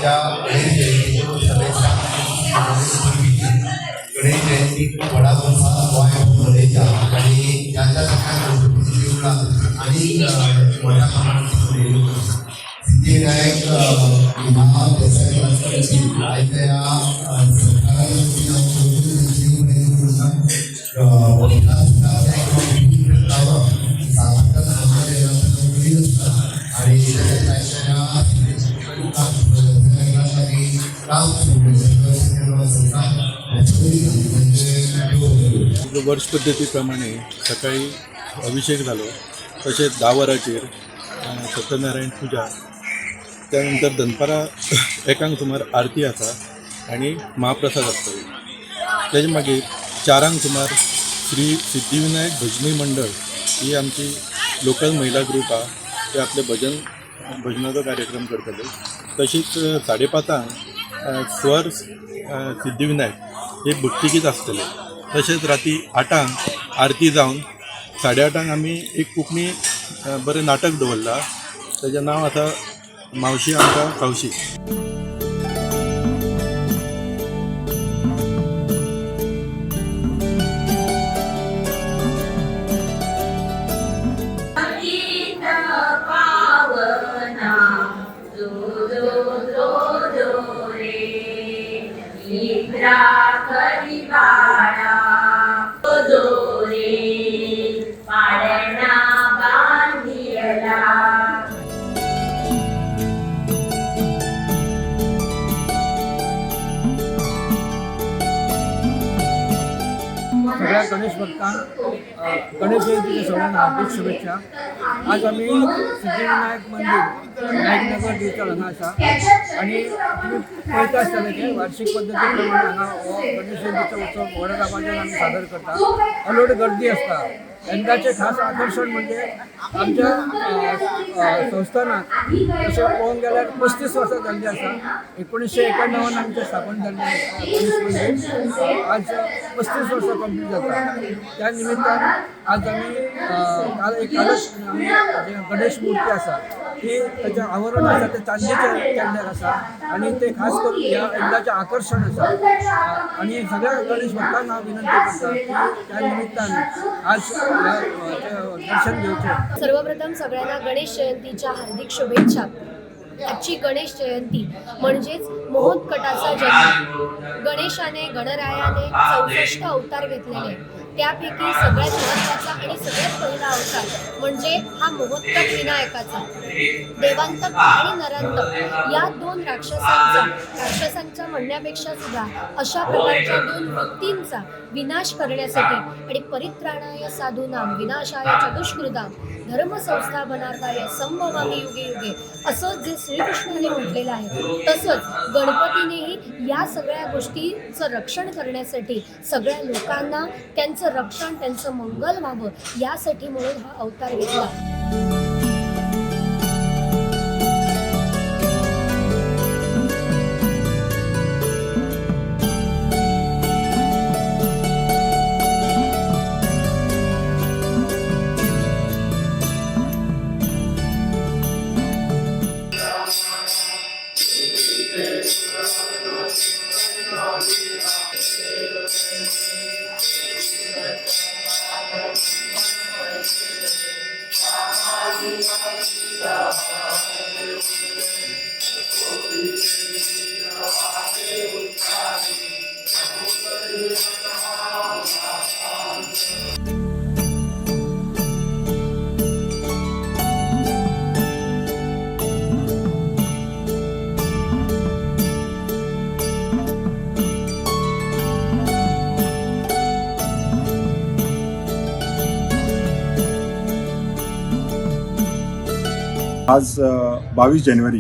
यंदाच्या गणेश जयंतीच्यो शुभेच्छा. गणेश जयंती खूब व्हडा उत्साहान गोंय मनयता आनी ज्या ज्या सगळ्या गणपतीच्या देवळांत आनी मोठ्या प्रमाणात मनयल्यो. सिद्धिविनायक ह्या देसाय ट्रस्टाची आयच्या ह्या सरकाराच्या आणि वर्ष पद्दतीप्रमाणे सकाळी अभिषेक जालो, तशेंच 10 वरांचेर सत्यनारायण पुजा, त्यानंतर दनपारां 1 सुमार आरती आसा आनी महाप्रसाद आसतलो. तेजे मागीर 4 सुमार श्री सिद्धिविनायक भजनी मंडळ ही आमची लोकल महिला ग्रूप आहा, ते आपले भजनाचो कार्यक्रम करतले. तशीच 5:30 स्वर सिद्धिविनायक हे भक्तिगीत आसतले. तशेंच राती 8 आरती जावन 8:30 आमी एक कोंकणी बरें नाटक दवरलां, ताजें नांव आसा मावशी आमकां खावशी. सगळ्या गणेश भक्तांक गणेश जयंतीच्या सगळ्यांना हार्दिक शुभेच्छा. आज आमी सिद्धिविनायक मंदिर नायकनगर दिवचल हांगा आसा आनी तुमी पळयता आसतले की वार्षिक पद्दती प्रमाणे हांगा हो गणेश जयंतीचो उत्सव व्हड दबाज्यान आमी सादर करता. अलोट गर्दी आसता. यंदाचें खास आकर्शण म्हणजे आमच्या संस्थानाक तशें पळोवंक गेल्यार 35 वर्सां जाल्लीं आसा. 1991 आमचें स्थापन जाल्लें गणेश मंदिर आज 35 वर्सां कंप्लीट जाता. त्या निमित्तान आज आमी काल एक कालच आमी जे गणेश मूर्ती आसा ती ताचें आवरण आसा तें चांदीचें केल्लें आसा आनी तें खास करून ह्या यंदाचें आकर्शण आसा. आनी सगळ्या गणेश भक्तांक हांव विनंती करता की त्या निमित्तान आज ह्या दर्शन घेवचें. सर्वप्रथम सगळ्यांना गणेश जयंतीच्या हार्दिक शुभेच्छा. आजची गणेश जयंती म्हणजेच महोत्कटाचा जन्म. गणेशाने, गणरायाने 64 अवतार घेतलेले, त्यापैकी सगळ्यात महत्त्वाचा आणि सगळ्यात पहिला अवतार म्हणजे हा महोत्कट विनायकाचा. देवांतक आणि नरांतक या दोन राक्षसांचा, राक्षसांच्या म्हणण्यापेक्षा सुद्धा अशा प्रकारच्या दोन वृत्तींचा विनाश करण्यासाठी आणि परित्राणाय साधूनाम विनाशाय च दुष्कृताम धर्म संस्थापनार्थाय संभवामी युगे युगे असं जे श्रीकृष्णाने म्हटलेलं आहे, तसंच गणपतीनेही या सगळ्या गोष्टीचं रक्षण करण्यासाठी सगळ्या लोकांना त्यांचं रक्षण, त्यांचं मंगल व्हावं यासाठी म्हणून हा अवतार घेतला. आज 22 जानेवारी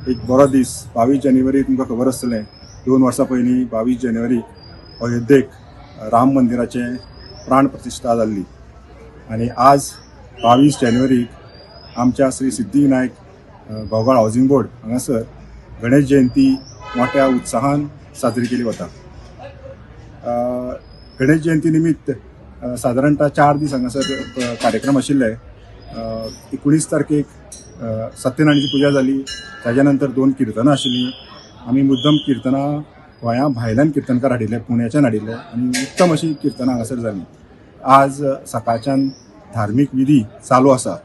एक बरो दीस. 22 जानेवारी तुमकां खबर आसतलें, 2 वर्सां पयलीं 22 जानेवारी अयोध्येक राम मंदिराचें प्राण प्रतिश्ठा जाल्ली आनी आज 22 जानेवारीक आमच्या श्री सिद्धिविनायक घोगळ हावजींग बोर्ड हांगासर गणेश जयंती मोठ्या उत्साहान साजरी केली वता. गणेश जयंती निमित्त सादारणतः 4 दीस हांगासर कार्यक्रम आशिल्ले. 19 तारखेक सत्यनारायणाची पुजा जाली. ताज्या नंतर 2 किर्तनां आशिल्लीं. आमी मुद्दम किर्तनां गोंया भायल्यान किर्तनकार हाडिल्ले, पुण्याच्यान हाडिल्ले आनी उत्तम अशी किर्तनां हांगासर जालीं. आज सकाळच्यान धार्मीक विधी चालू आसा.